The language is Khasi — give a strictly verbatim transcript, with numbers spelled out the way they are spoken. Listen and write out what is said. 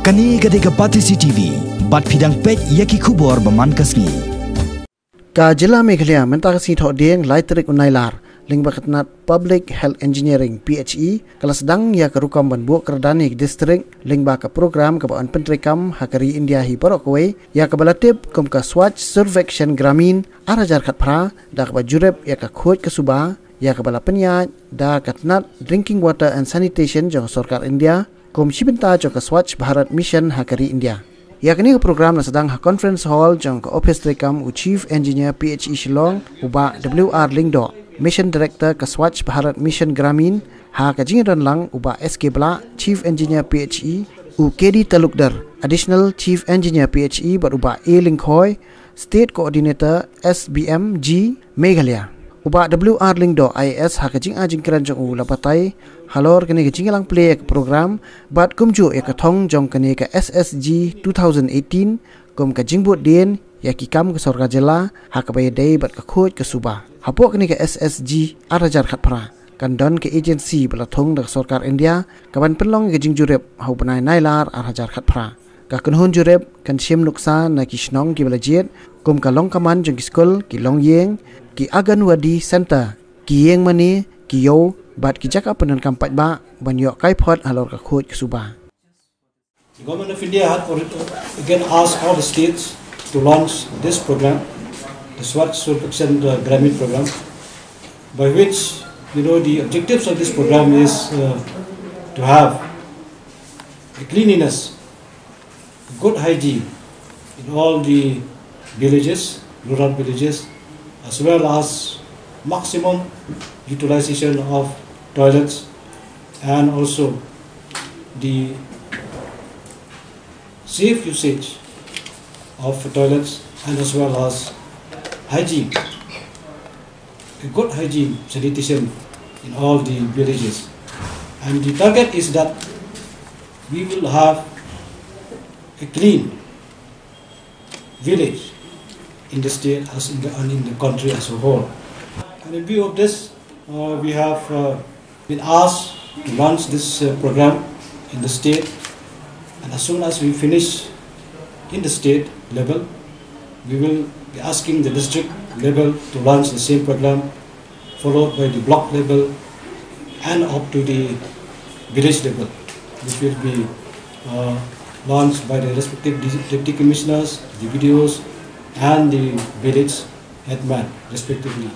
Kane ka dei ka Batesi T V, bad phi dang peit ïa ki khubor ba man ka sngi. Ka jylla Meghalaya mynta ka sngi Thohdieng lai tarik u Nailar, lyngba ka tnat Public Health Engineering, P H E, ka la sdang ïa ka rukom ban buh kyrdan ïa ki distrik lyngba ka program kaba yn pyntreikam ha ka ri India hi baroh kawei, ïa kaba la tip kum ka Swachh Survekshan Gramin ar hajar khatphra, da kaba jurip ïa ka khuid ka suba, ïa kaba la pynïaid da ka tnat Drinking Water and Sanitation jong ka sorkar India, kum shi bynta jong ka Swachh Bharat Mission ha ka ri India. Ïa kane ka program la sdang ha Conference Hall jong ka ophis treikam u Chief Engineer P H E Shillong, u Bah W R Lyngdoh, Mission Director ka Swachh Bharat Mission Gramin, ha ka jingïadon lang u Bah S K Blah, Chief Engineer P H E, u K D Talukdar, Additional Chief Engineer P H E, bad u Bah A Lyngkhoi, State Coordinator S B M G Meghalaya. U Bah W R Lyngdoh I A S ha ka jingaiñ jingkren jong u la batai halor kane ka jingïalang plie ïa ka program, bad kumjuh ïa ka thong jong kane ka S S G two thousand eighteen, kum ka jingbud dien ïa ki kam ka sorkar jylla ha kaba ïadei bad ka khuid ka suba. Hapoh kane ka S S G ar hajar khatphra, kan don ka agency ba la thung da ka sorkar India, kaban pynlong ïa ka jingjurip ha u bnai Nailar ar hajar khatphra. Ka kynhun jurip kan shim nuksa na ki shnong kiba la jied, kum ka longkmen jong ki skul, ki longïing, ki Anganwadi Center, ki ïing mane, ki ïew, bad ki jaka pyndonkam paidbah, ban ïoh kaiphod halor ka khuid ka suba. The Government of India had already again asked all the states to launch this program, the Swachh Survekshan, uh, Gramin program, by which, you know, the objectives of this program is, uh, to have a cleanliness, good hygiene in all the villages, rural villages, as well as maximum utilization of toilets, and also the safe usage of toilets, and as well as hygiene, a good hygiene, sanitation in all the villages. And the target is that we will have a clean village in the state as in the, and in the country as a whole. And in view of this, uh, we have, uh, been asked to launch this, uh, program in the state, and as soon as we finish in the state level, we will be asking the district level to launch the same program, followed by the block level and up to the village level, which will be, uh, launched by the respective dis-, deputy commissioners, the B D Os, and the village headman, respectively.